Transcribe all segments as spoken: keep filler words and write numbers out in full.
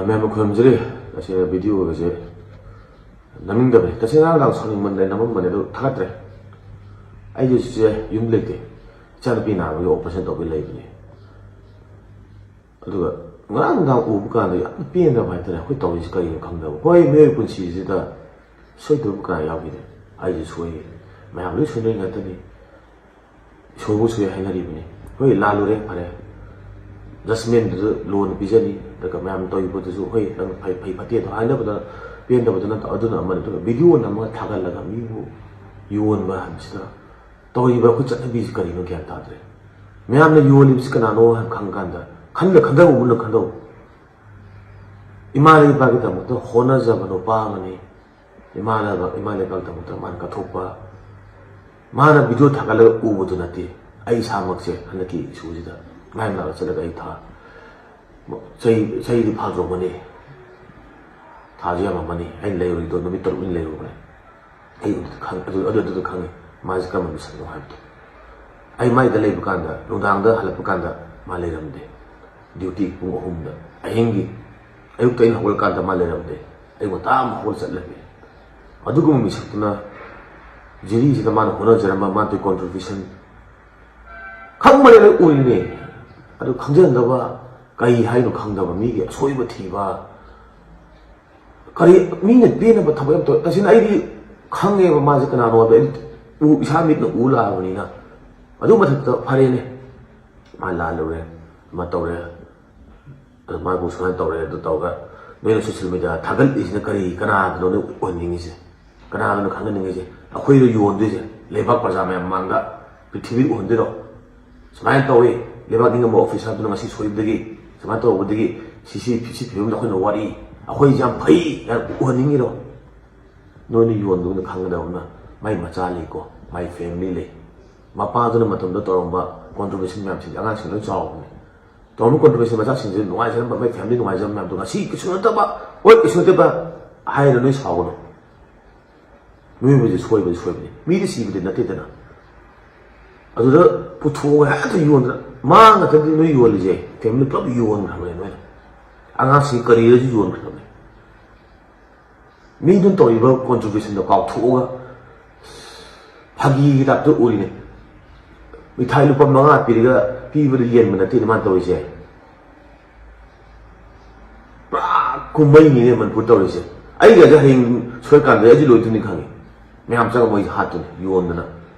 ꯃꯌꯥꯝꯅ ꯈꯨꯔꯨꯝꯖꯔꯤ꯫ ꯇꯁꯦꯡꯅ video ꯑꯣꯏꯕꯁꯦ ꯅꯝꯅꯤꯡꯗꯕꯅꯤ꯫ ꯇꯁꯦꯡꯅ ꯉꯔꯥꯡ ꯅꯨꯡꯗꯥꯡ ꯁꯥꯎꯅꯤꯡꯃꯟꯗꯅ ꯅꯝꯃꯝꯕꯅꯦ, ꯑꯗꯨ ꯊꯥꯒꯠꯇ꯭ꯔꯦ꯫ ꯑꯩꯁꯨ ꯆꯤꯆꯦ ꯌꯨꯝ ꯂꯩꯇꯦ꯫ ꯏꯆꯥꯅꯨꯄꯤ ꯅꯥꯕꯒꯤ operation ꯇꯧꯕꯒꯤ ꯂꯩꯕꯅꯦ꯫ ꯑꯗꯨꯒ ꯉꯔꯥꯡ ꯅꯨꯡꯗꯥꯡ ꯎꯕ ꯀꯥꯟꯗ ꯌꯥꯝꯅ ꯄꯦꯟꯗꯕ ꯍꯥꯏꯇꯥꯔꯦ꯫ ꯑꯩꯈꯣꯏ ꯇꯧꯔꯤꯁꯤ ꯀꯔꯤꯅꯣ ꯈꯪꯗꯕ꯫ ꯍꯣꯏ, ꯃꯤꯑꯣꯏ ꯄꯨꯟꯁꯤꯁꯤꯗ ꯁꯣꯏꯗꯕ ꯀꯌꯥ ꯌꯥꯎꯈꯤꯗꯦ꯫ ꯑꯩꯁꯨ ꯁꯣꯏ, ꯃꯌꯥꯝ ꯂꯣꯏ ꯁꯣꯏꯅꯔꯤ ꯉꯥꯛꯇꯅꯤ꯫ ꯏꯁꯣꯔꯕꯨ ꯁꯣꯏ ꯍꯥꯏꯅꯔꯤꯕꯅꯤ꯫ ꯍꯣꯏ, ꯂꯥꯜꯂꯨꯔꯦ, ꯐꯔꯦ꯫ Judgmentꯗꯨꯁꯨ ꯂꯣꯅ ꯄꯤꯖꯅꯤ꯫ ꯑꯗꯨꯒ ꯃꯌꯥꯝ ꯇꯧꯔꯤꯕꯗꯨꯁꯨ, ꯍꯣꯏ, ꯅꯪ ꯐꯩ, ꯐꯩ ꯐꯠꯇꯦꯗꯣ ꯍꯥꯏꯅꯕꯗ ꯄꯦꯟꯗꯕꯗꯨ ꯅꯠꯇꯕ, ꯑꯗꯨꯅ ꯑꯃꯅꯤ꯫ ꯑꯗꯨꯒ video ꯅꯝꯃꯒ ꯊꯥꯒꯠꯂꯒ ꯃꯤꯕꯨ ꯌꯣꯟꯕ ꯍꯥꯏꯕꯁꯤꯗ ꯇꯧꯔꯤꯕ ꯑꯩꯈꯣꯏ ꯆꯠꯅꯕꯤꯁꯤ ꯀꯔꯤꯅꯣ ꯒ꯭ꯌꯥꯟ ꯇꯥꯗ꯭ꯔꯦ꯫ ꯃꯌꯥꯝꯅ ꯌꯣꯜꯂꯤꯕꯁꯤ ꯀꯅꯥꯅꯣ ꯍꯥꯏꯕ ꯈꯪꯀꯥꯟꯗ, ꯈꯟꯗ ꯈꯟꯊꯕ ꯃꯨꯟꯅ ꯈꯟꯊꯧ꯫ ꯏꯃꯥ ꯂꯩꯕꯥꯛꯀꯤꯗꯃꯛꯇ ꯍꯣꯠꯅꯖꯕ ꯅꯨꯄꯥ ꯑꯃꯅꯤ꯫ ꯏꯃꯥ ꯂꯩꯕꯥꯛ, ꯏꯃꯥ ꯂꯩꯕꯥꯛꯀꯤꯗꯃꯛꯇ ꯃꯥꯅ ꯀꯠꯊꯣꯛꯄ, ꯃꯥꯅ video ꯊꯥꯒꯠꯂꯒ ꯎꯕꯗꯨ ꯅꯠꯇꯦ꯫ ꯑꯩ ꯏꯁꯥꯃꯛꯁꯦ ꯍꯟꯗꯛꯀꯤ issueꯁꯤꯗ ꯃꯥꯏ ꯃꯅꯥꯛꯇ ꯆꯠꯂꯒ ꯑꯩ ꯊꯥ, ꯆꯍꯤ, ꯆꯍꯤꯗꯤ ꯐꯥꯗ꯭ꯔꯣꯃꯅꯤ, ꯊꯥꯁꯨ ꯌꯥꯝꯃꯝꯃꯅꯤ꯫ ꯑꯩꯅ ꯂꯩꯔꯨꯔꯤꯗꯣ ꯅꯨꯃꯤꯠ ꯇꯔꯨꯛꯅꯤ ꯂꯩꯔꯨꯕꯅꯦ꯫ ꯑꯩ ꯑꯗꯨꯗ ꯈꯪ-, ꯑꯗꯨ, ꯑꯗꯨ, ꯑꯗꯨꯗ ꯈꯪꯉꯤ ꯃꯥꯁꯦ ꯀꯔꯝꯕ ꯃꯤꯁꯛꯅꯣ ꯍꯥꯏꯕꯗꯣ꯫ ꯑꯩ ꯃꯥꯏꯗ ꯂꯩꯕ ꯀꯥꯟꯗ, ꯅꯨꯡꯗꯥꯡꯗ ꯍꯜꯂꯛꯄ ꯀꯥꯟꯗ ꯃꯥ ꯂꯩꯔꯝꯗꯦ꯫ Duty ꯄꯨꯡ ꯑꯍꯨꯝꯗ, ꯑꯍꯤꯡꯒꯤ, ꯑꯌꯨꯛꯇ ꯑꯩꯅ ꯍꯧꯒꯠꯂꯀꯥꯟꯗ ꯃꯥ ꯂꯩꯔꯝꯗꯦ꯫ ꯑꯩ ꯉꯟꯇꯥ ꯑꯃ ꯍꯧꯒꯠꯂ ꯆꯠꯂꯝꯃꯤ꯫ ꯑꯗꯨꯒꯨꯝꯕ ꯃꯤꯁꯛꯇꯨꯅ ꯖꯤꯔꯤꯁꯤꯗ ꯃꯥꯅ ꯍꯣꯠꯅꯖꯔꯝꯕ, ꯃꯥꯒꯤ contribution ꯈꯪꯕꯅꯦ, ꯂꯣꯏ ꯎꯔꯤꯅꯦ꯫ ꯑꯗꯨ ꯈꯪꯖꯟꯗꯕ, ꯀꯔꯤ ꯍꯥꯏꯅꯣ ꯈꯪꯗꯕ, ꯃꯤꯒꯤ ꯑꯁꯣꯏꯕ ꯊꯤꯕ, ꯀꯔꯤ ꯃꯤꯅ ꯄꯦꯟꯅꯕ ꯊꯕꯛ ꯌꯥꯝ ꯇꯧꯋꯦ꯫ ꯇꯁꯦꯡꯅ ꯑꯩꯗꯤ ꯈꯪꯉꯦꯕ ꯃꯥꯁꯦ ꯀꯅꯥꯅꯣ ꯍꯥꯏꯕ, ꯑꯩ ꯎ-, ꯏꯁꯥ ꯃꯤꯠꯅ ꯎ ꯂꯥꯛꯑꯕꯅꯤꯅ꯫ ꯑꯗꯨ ꯃꯊꯛꯇ ꯐꯔꯦꯅꯦ, ꯃꯥ ꯂꯥꯜꯂꯨꯔꯦ, ꯑꯃ ꯇꯧꯔꯦ, ꯑꯗꯨ ꯃꯥꯕꯨ ꯁꯨꯃꯥꯏꯅ ꯇꯧꯔꯦ, ꯑꯗꯨ ꯇꯧꯔꯒ ꯅꯣꯏꯅ social media ꯊꯥꯒꯠꯂꯤꯁꯤꯅ ꯀꯔꯤ, ꯀꯅꯥꯗꯅꯣ ꯅꯣꯏ ꯑꯣꯏꯍꯟꯅꯤꯡꯉꯤꯁꯦ? ꯀꯅꯥꯗꯅꯣ ꯈꯪꯍꯟꯅꯤꯡꯉꯤꯁꯦ? ꯑꯩꯈꯣꯏꯗ ꯌꯣꯟꯗꯣꯏꯁꯦ ꯂꯩꯕꯥꯛ ꯄ꯭ꯔꯖꯥ ꯃꯌꯥꯝ ꯃꯃꯥꯡꯗ, ꯄ꯭ꯔꯤꯊꯤꯕꯤꯗ ꯎꯍꯟꯗꯣꯏꯔꯣ? ꯁꯨꯃꯥꯏꯅ ꯇꯧꯋꯤ, ꯂꯩꯕꯥꯛ ꯅꯤꯡꯉꯝꯕ officerꯗꯨꯅ ꯉꯁꯤ ꯁꯣꯏꯕꯗꯒꯤ, ꯁꯨꯃꯥꯏꯅ ꯇꯧꯕꯗꯒꯤ ꯁꯤ, ꯁꯤ, ꯁꯤ ꯐꯤꯕꯝꯗ ꯑꯩꯈꯣꯏꯅ ꯋꯥꯔꯤ, ꯑꯩꯈꯣꯏꯁꯦ ꯌꯥꯝ ꯐꯩ ꯍꯥꯏꯅ ꯎꯍꯟꯅꯤꯡꯉꯤꯔꯣ? ꯅꯣꯏꯅ ꯌꯣꯟꯗꯨꯅ ꯈꯪꯒꯗꯕ ꯑꯃꯅ, ꯃꯥꯏ ꯃꯆꯥ ꯂꯩꯀꯣ, ꯃꯥꯏ family ꯂꯩ, ꯃꯄꯥꯗꯨꯅ ꯃꯇꯝꯗ ꯇꯧꯔꯝꯕ contribution ꯃꯌꯥꯝꯁꯤꯡꯁꯦ ꯑꯉꯥꯡꯁꯤꯡ ꯂꯣꯏ ꯆꯥꯎꯕꯅꯦ꯫ ꯇꯧꯔꯝꯕ contribution ꯃꯆꯥꯁꯤꯡꯁꯦ ꯅꯨꯡꯉꯥꯏꯖꯔꯝꯕ, ꯃꯥꯏ family ꯅꯨꯡꯉꯥꯏꯖꯔꯝꯕ ꯃꯌꯥꯝꯗꯣ ꯉꯁꯤ ꯀꯩꯁꯨ ꯅꯠꯇꯕ, ꯍꯣꯏ, ꯀꯩꯁꯨ ꯅꯠꯇꯕ ꯍꯥꯏꯔ ꯅꯣꯏ ꯁꯥꯎꯒꯅꯨ꯫ ꯃꯤꯑꯣꯏꯕꯁꯦ ꯁꯣꯏꯕꯗꯤ ꯁꯣꯏꯕꯅꯤ, ꯃꯤꯗꯤ ꯁꯤꯕꯗꯤ ꯅꯠꯇꯦꯗꯅ꯫ ꯑꯗꯨꯗ ꯄꯨꯊꯣꯛꯑꯒ ꯍꯦꯛꯇ ꯌꯣꯟꯗꯅ, ꯃꯥ ꯉꯥꯛꯇꯗꯤ ꯅꯣꯏ ꯌꯣꯜꯂꯤꯁꯦ, family ꯄꯨꯂꯞ ꯌꯣꯟꯈ꯭ꯔꯕꯅꯦ ꯅꯣꯏꯅ꯫ ꯑꯉꯥꯡꯁꯤꯡ ꯀꯔꯤꯗꯁꯨ ꯌꯣꯟꯈ꯭ꯔꯕꯅꯤ꯫ ꯃꯤꯗꯨꯅ ꯇꯧꯔꯤꯕ ꯀꯣꯟꯇ꯭ꯔꯤꯕ꯭ꯌꯨꯁꯟꯗꯣ ꯀꯥꯎꯊꯣꯛꯑꯒ ꯐꯥꯒꯤꯒꯤ ꯇꯥꯏꯞꯇ ꯎꯔꯤꯅꯦ꯫ ꯃꯤꯊꯥꯏ ꯂꯨꯄꯥ ꯃꯉꯥ ꯄꯤꯔꯒ ꯄꯤꯕꯗ ꯌꯦꯟꯕ ꯅꯠꯇꯦꯅꯦ ꯃꯥꯅ ꯇꯧꯔꯤꯁꯦ꯫ ꯄꯨꯔꯥ ꯀꯨꯝꯍꯩꯅꯤꯅꯦ ꯃꯅꯤꯄꯨꯔ ꯇꯧꯔꯤꯁꯦ꯫ ꯑꯩꯒꯁꯦ ꯍꯌꯦꯡ ꯁꯣꯏꯀꯥꯟꯗ ꯑꯩꯁꯨ ꯂꯣꯏꯗꯣꯏꯅꯤ ꯈꯪꯉꯤ꯫ ꯃꯌꯥꯝ ꯆꯪꯉꯒ ꯃꯣꯏꯁꯦ ꯍꯥꯠꯇꯣꯏꯅꯤ ꯌꯣꯟꯗꯅ꯫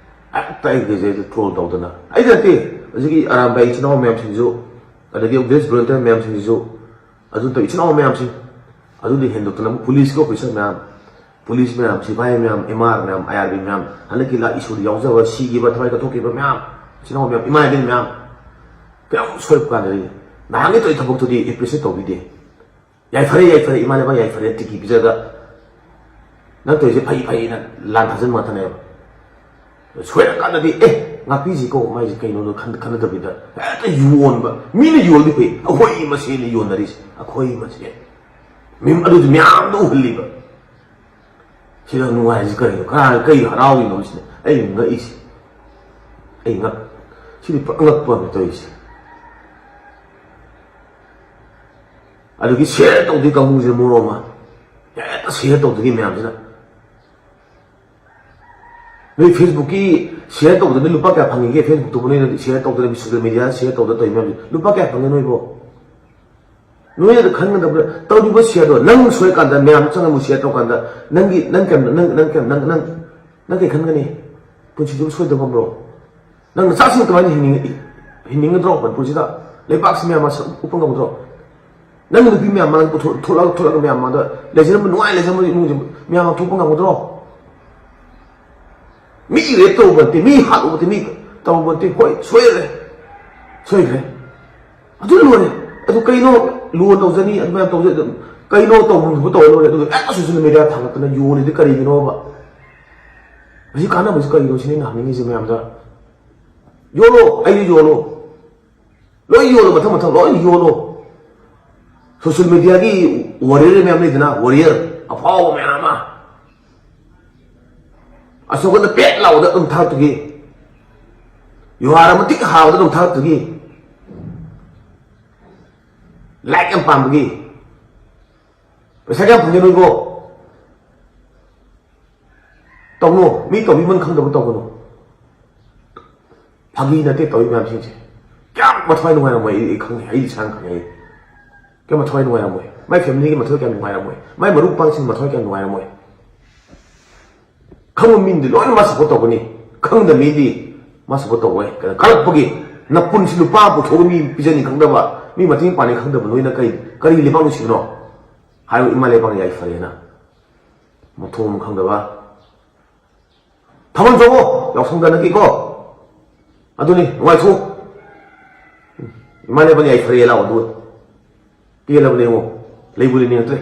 ꯍꯦꯛꯇ ꯑꯩꯒꯁꯦ ꯇ꯭ꯔꯣꯜ ꯇꯧꯗꯅ꯫ ꯑꯩ ꯅꯠꯇꯦ, ꯍꯧꯖꯤꯛꯀꯤ ꯑꯔꯥꯝꯕꯥꯏ ꯏꯆꯤꯟ ꯏꯅꯥꯎ ꯃꯌꯥꯝꯁꯤꯡꯁꯨ, ꯑꯗꯒꯤ ꯕꯦꯁ ꯚꯣꯂꯨꯟꯇꯤꯌꯔ ꯃꯌꯥꯝꯁꯤꯡꯁꯤꯁꯨ, ꯑꯗꯨ ꯅꯠꯇꯕ ꯏꯆꯤꯟ ꯏꯅꯥꯎ ꯃꯌꯥꯝꯁꯤꯡ, ꯑꯗꯨꯗꯤ ꯍꯦꯟꯗꯣꯛꯇꯅ ꯑꯃꯨꯛ ꯄꯨꯂꯤꯁꯀꯤ ꯑꯣꯐꯤꯁꯥꯔ ꯃꯌꯥꯝ, ꯄꯨꯂꯤꯁ ꯃꯌꯥꯝ, ꯁꯤꯐꯥꯏ ꯃꯌꯥꯝ, ꯑꯦꯝ ꯑꯥꯔ ꯃꯌꯥꯝ, ꯑꯥꯏ ꯑꯥꯔ ꯕꯤ ꯃꯌꯥꯝ, ꯍꯟꯗꯛꯀꯤ ꯂꯥꯟ ꯏꯁꯨꯗ ꯌꯥꯎꯖꯕ, ꯁꯤꯈꯤꯕ, ꯊꯋꯥꯏ ꯀꯠꯊꯣꯛꯈꯤꯕ ꯃꯌꯥꯝ, ꯏꯆꯤꯟ ꯏꯅꯥꯎ ꯃꯌꯥꯝ, ꯏꯃꯥ ꯏꯕꯦꯟ ꯃꯌꯥꯝ, ꯀꯌꯥꯝ ꯁꯣꯏꯔꯛꯄ ꯀꯥꯟꯗꯗꯤ ꯅꯍꯥꯟꯒꯤ ꯇꯧꯔꯤ ꯊꯕꯛꯇꯨꯗꯤ ꯑꯦꯄ꯭ꯔꯤꯁꯤꯌꯦꯠ ꯇꯧꯕꯤꯗꯦ꯫ "ꯌꯥꯏꯐꯔꯦ, ꯌꯥꯏꯐꯔꯦ, ꯏꯃꯥ ꯂꯩꯕꯥꯛ ꯌꯥꯏꯐꯔꯦ" ꯇꯤꯀꯤ ꯄꯤꯖꯔꯒ, "ꯅꯪ ꯇꯧꯔꯤꯁꯦ ꯐꯩ, ꯐꯩꯅ" ꯂꯥꯟ ꯊꯥꯖꯤꯟꯕ ꯉꯥꯛꯇꯅꯦꯕ꯫ ꯁꯣꯏꯔꯀꯥꯟꯗꯗꯤ "ꯑꯦ, ꯉꯥꯛꯄꯤꯁꯤꯀꯣ ꯃꯥꯏꯁꯦ ꯀꯩꯅꯣꯗꯣ" ꯈꯟ-, ꯈꯟꯅꯗꯕꯤꯗ ꯍꯦꯛꯇ ꯌꯣꯟꯕ꯫ ꯃꯤꯅ ꯌꯣꯜꯂꯤ ꯐꯩ, ꯑꯩꯈꯣꯏ ꯃꯁꯦꯟꯅ ꯌꯣꯟꯅꯔꯤꯁꯦ, ꯑꯩꯈꯣꯏ ꯃꯁꯦꯟ꯫ ꯃꯤ-, ꯑꯗꯨꯁꯨ ꯃꯌꯥꯝꯗ ꯎꯍꯜꯂꯤꯕ꯫ ꯁꯤꯗ ꯅꯨꯡꯉꯥꯏꯔꯤꯁꯤ ꯀꯔꯤꯅꯣ? ꯀꯅꯥ, ꯀꯩ ꯍꯔꯥꯎꯔꯤꯅꯣ? ꯁꯤꯅ ꯑꯩ ꯉꯛꯏꯁꯦ꯫ ꯑꯩ ꯉꯛ-, ꯁꯤꯗꯤ ꯄꯨꯔꯥ ꯑꯉꯛꯄ ꯑꯃ ꯇꯧꯔꯤꯁꯦ꯫ ꯑꯗꯨꯒꯤ ꯁꯤꯌꯔ ꯇꯧꯗꯣꯏ ꯀꯥꯡꯕꯨꯁꯤꯅ ꯃꯔꯣꯜ ꯑꯃ, ꯍꯦꯛꯇ ꯁꯤꯌꯔ ꯇꯧꯗꯣꯏꯒꯤ ꯃꯌꯥꯝꯁꯤꯅ꯫ ꯅꯣꯏ ꯐꯦꯁꯕꯨꯛꯀꯤ ꯁꯤꯌꯔ ꯇꯧꯕꯗ ꯅꯣꯏ ꯂꯨꯄꯥ ꯀꯌꯥ ꯐꯪꯉꯤꯒꯦ? ꯐꯦꯁꯕꯨꯛꯇꯨꯕꯨ ꯅꯣꯏꯅ ꯁꯤꯌꯔ ꯇꯧꯗꯅ, ꯁꯣꯁꯤꯌꯦꯜ ꯃꯦꯗꯤꯌꯥꯗ ꯁꯤꯌꯔ ꯇꯧꯗꯅ ꯇꯧꯔꯤ ꯃꯌꯥꯝꯁꯦ ꯂꯨꯄꯥ ꯀꯌꯥ ꯐꯪꯉꯦ ꯅꯣꯏꯕꯣ? ꯅꯣꯏꯅ ꯈꯟꯒꯗꯕ, ꯇꯧꯔꯤꯕ ꯁꯤꯌꯔꯗꯣ, ꯅꯪ ꯁꯣꯏꯀꯥꯟꯗ ꯃꯌꯥꯝ ꯆꯪꯉꯒ ꯁꯤꯌꯔ ꯇꯧꯀꯥꯟꯗ, ꯅꯪꯒꯤ, ꯅꯪ ꯀꯩꯝ-, ꯅꯪ, ꯅꯪ ꯀꯩꯝ-, ꯅꯪ, ꯅꯪ, ꯅꯪ ꯀꯩ ꯈꯟꯒꯅꯤ? ꯄꯨꯟꯁꯤꯗꯨꯕꯨ ꯁꯣꯏꯗꯕ ꯉꯝꯕ꯭ꯔꯣ? ꯅꯪ ꯅꯆꯥꯁꯤꯡ ꯀꯃꯥꯏꯅ ꯍꯤꯡꯅꯤꯡ-, ꯍꯤꯡꯅꯤꯡꯒꯗ꯭ꯔꯣ ꯃꯅꯤꯄꯨꯔꯁꯤꯗ? ꯂꯩꯕꯥꯛꯁꯤ ꯃꯌꯥꯝ ꯃꯁꯛ ꯎꯠꯄ ꯉꯝꯒꯗ꯭ꯔꯣ? ꯅꯪ ꯅꯨꯄꯤ ꯃꯌꯥꯝ ꯃꯥꯡ ꯄꯨꯊꯣꯛ-, ꯊꯣꯛꯂꯛ-, ꯊꯣꯛꯂꯛꯑꯒ ꯃꯌꯥꯝ ꯃꯥꯡꯗ ꯂꯩꯖꯔꯝꯕ, ꯅꯨꯡꯉꯥꯏ ꯂꯩꯖꯔꯝꯕ ꯏꯃꯨꯡꯁꯦ ꯃꯌꯥꯝ ꯃꯥꯡ ꯊꯣꯛꯄ ꯉꯝꯒꯗ꯭ꯔꯣ? ꯃꯤ ꯔꯦꯞ ꯇꯧꯕ ꯅꯠꯇꯦ, ꯃꯤ ꯍꯥꯠꯂꯨꯕ ꯅꯠꯇꯦ, ꯃꯤ ꯇꯧꯕ ꯅꯠꯇꯦ꯫ ꯍꯣꯏ, ꯁꯣꯏꯈ꯭ꯔꯦ, ꯁꯣꯏꯈ꯭ꯔꯦ, ꯑꯗꯨ ꯂꯣꯏꯔꯦ꯫ ꯑꯗꯨ ꯀꯩꯅꯣ, ꯂꯣꯟ ꯇꯧꯖꯅꯤ, ꯑꯗꯨ ꯃꯌꯥꯝ ꯇꯧꯖ-, ꯑꯗꯨꯝ ꯀꯩꯅꯣ ꯇꯧꯐꯝ ꯊꯣꯛꯄ ꯇꯧꯔ ꯂꯣꯏꯔꯦ꯫ ꯑꯗꯨꯒ ꯍꯦꯛꯇ ꯁꯣꯁꯤꯌꯦꯜ ꯃꯦꯗꯤꯌꯥ ꯊꯥꯡꯒꯠꯇꯅ ꯌꯣꯜꯂꯤꯗꯤ ꯀꯔꯤꯒꯤꯅꯣꯕ? ꯃꯁꯤ ꯀꯥꯟꯅꯕꯁꯤ ꯀꯔꯤꯅꯣ ꯁꯤꯅꯤ ꯑꯩꯅ ꯍꯪꯅꯤꯡꯉꯤꯁꯦ ꯃꯌꯥꯝꯗ꯫ ꯌꯣꯜꯂꯣ, ꯑꯩꯁꯨ ꯌꯣꯜꯂꯣ꯫ ꯂꯣꯏ ꯌꯣꯜꯂꯣ, ꯃꯊꯪ ꯃꯊꯪ ꯂꯣꯏ ꯌꯣꯜꯂꯣ꯫ ꯁꯣꯁꯤꯌꯦꯜ ꯃꯦꯗꯤꯌꯥꯒꯤ ꯋꯥꯔꯤꯌꯔ ꯃꯌꯥꯝ ꯂꯩꯗꯅ, ꯋꯥꯔꯤꯌꯔ ꯑꯐꯥꯎꯕ ꯃꯌꯥꯝ ꯑꯃ꯫ ꯑꯁꯣꯛꯀꯟꯗ ꯄꯦꯠ ꯂꯥꯎꯕꯗ ꯑꯗꯨꯝ ꯊꯥꯒꯠꯄꯒꯤ, ꯌꯨꯍꯥꯔ ꯃꯇꯤꯛ ꯍꯥꯕꯗ ꯑꯗꯨꯝ ꯊꯥꯒꯠꯄꯒꯤ, ꯂꯥꯏꯛ ꯌꯥꯝ ꯄꯥꯝꯕꯒꯤ꯫ ꯄꯩꯁꯥ ꯀꯌꯥꯝ ꯐꯪꯒꯦ ꯅꯣꯏꯕꯣ? ꯇꯧꯅꯣ, ꯃꯤ ꯇꯧꯕꯤꯃꯟ ꯈꯪꯗꯕ ꯇꯧꯒꯅꯨ꯫ ꯐꯥꯒꯤ ꯅꯠꯇꯦ ꯇꯧꯔꯤ ꯃꯌꯥꯝꯁꯤꯡꯁꯦ꯫ ꯀꯌꯥꯝ ꯃꯊ꯭ꯋꯥꯏ ꯅꯨꯡꯉꯥꯏꯔꯝꯃꯣꯏ ꯑꯩ, ꯑꯩ ꯈꯪꯉꯦ, ꯑꯩ ꯏꯁꯥꯅ ꯈꯪꯉꯦ꯫ ꯑꯩ ꯀꯌꯥꯝ ꯃꯊ꯭ꯋꯥꯏ ꯅꯨꯡꯉꯥꯏꯔꯝꯃꯣꯏ, ꯃꯥꯏ ꯐꯦꯃꯤꯂꯤꯒꯤ ꯃꯊ꯭ꯋꯥꯏ ꯀꯌꯥꯝ ꯅꯨꯡꯉꯥꯏꯔꯝꯃꯣꯏ, ꯃꯥꯏ ꯃꯔꯨꯞ ꯃꯄꯥꯡꯁꯤꯡ ꯃꯊ꯭ꯋꯥꯏ ꯀꯌꯥꯝ ꯅꯨꯡꯉꯥꯏꯔꯝꯃꯣꯏ꯫ ꯈꯪꯕ ꯃꯤꯗꯤ ꯂꯣꯏꯅ ꯃꯥ ꯁꯞꯄꯣꯔꯠ ꯇꯧꯒꯅꯤ, ꯈꯪꯗꯕ ꯃꯤꯗꯤ ꯃꯥ ꯁꯞꯄꯣꯔꯠ ꯇꯧꯔꯣꯏ꯫ ꯀꯩꯅꯣ, ꯀꯜꯂꯛꯄꯒꯤ ꯅꯄꯨꯟꯁꯤ ꯂꯨꯄꯥ ꯑꯃ ꯄꯨꯊꯣꯛꯑꯒ ꯃꯤ ꯄꯤꯖꯅꯤ ꯈꯪꯗꯕ, ꯃꯤ ꯃꯇꯦꯡ ꯄꯥꯡꯅꯤ ꯈꯪꯗꯕ ꯅꯣꯏꯅ ꯀꯔꯤ, ꯀꯔꯤ ꯂꯩꯕꯥꯛ ꯅꯨꯡꯁꯤꯕꯅꯣ? ꯍꯥꯏꯔꯤꯕ ꯏꯃꯥ ꯂꯩꯕꯥꯛꯅ ꯌꯥꯏꯐꯔꯦꯅ ꯃꯊꯣꯡ ꯃꯔꯝ ꯈꯪꯗꯕ꯫ ꯊꯥꯕꯜ ꯆꯣꯡꯉꯣ, ꯌꯥꯎꯁꯪꯗ ꯅꯠꯇꯦꯀꯣ꯫ ꯑꯗꯨꯅꯤ, ꯅꯨꯡꯉꯥꯏꯊꯣꯛꯎ꯫ ꯏꯃꯥ ꯂꯩꯕꯥꯛꯅ ꯌꯥꯏꯐꯔꯦ ꯂꯥꯛꯑꯣ, ꯑꯗꯨꯒ ꯄꯦꯜꯂꯕꯅꯦ ꯌꯦꯡꯉꯣ꯫ ꯂꯩꯕꯨ ꯂꯩꯅꯤꯡꯉꯛꯇ꯭ꯔꯦ꯫